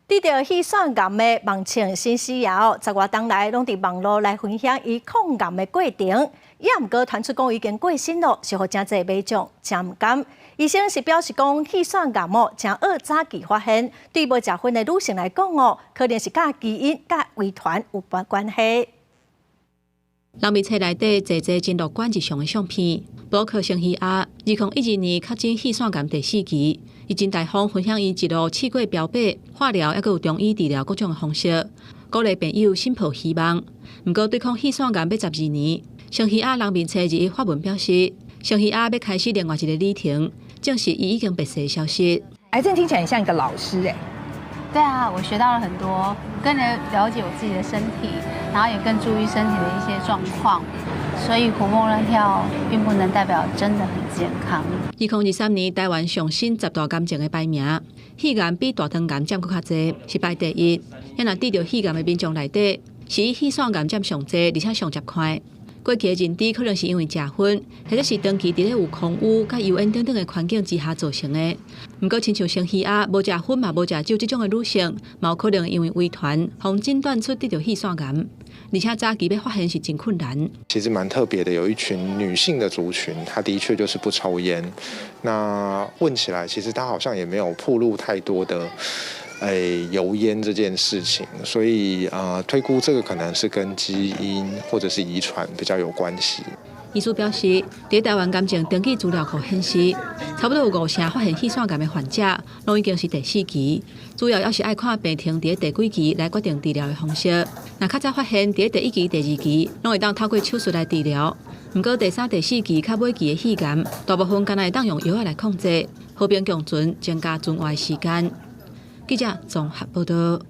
得著肺腺癌的網紅辛西亞，十外冬來攏佇網路來分享伊抗癌的過程。也毋過傳出講已經過身咯，是予誠濟民眾誠毋甘。醫生是表示講，肺腺癌哦，誠惡早期發現，對無食薰的女性來講哦，可能是佮基因、佮遺傳有關關係。人面冊內底濟濟真樂觀日常的相片，布魯克辛西亞，2012年確診肺腺癌第四期，伊真大方分享伊一路試過標靶、化療，抑閣有中醫治療各種的方式，鼓勵病友心抱希望。毋過對抗肺腺癌欲12年，辛西亞人面冊21發文表示，辛西亞欲開始另外一個旅程，證實伊已經病逝的消息。癌症聽起來很像一個老師哎。對啊，我學到了很多，更了解我自己的身體，然後也更注意身體的一些狀況。所以活蹦亂跳並不能代表真的很健康。2023年台灣上新十大癌症的排名，肺癌比大腸癌佔閣較濟，是排第一。若得著肺癌的民眾內底，是以肺腺癌佔上濟，而且上捷快。過去的認知可能是因為食薰，或者是長期佇咧有空污、佮油煙等等的環境之下造成的。毋過，親像辛西亞無食薰嘛無食酒這種的女性，嘛有可能因為遺傳，予診斷出得著肺腺癌，而且早期欲發現是真困難。其實蠻特別的，有一群女性的族群，她的確就是不抽菸。那問起來，其實她好像也沒有暴露太多的油煙這件事情，所以推估這個可能是跟基因或者是遺傳比較有關係。醫師表示，佇台灣癌症登記資料庫顯示，差不多有五成發現肺腺癌的患者，攏已經是第四期。主要猶是愛看病情佇第幾期來決定治療的方式。若較早發現佇第一期、第二期，攏會當透過手術來治療。毋過第三、第四期較尾期的肺癌，大部分敢若會當用藥仔來控制，和平共存，增加存活時間。記者綜合報道。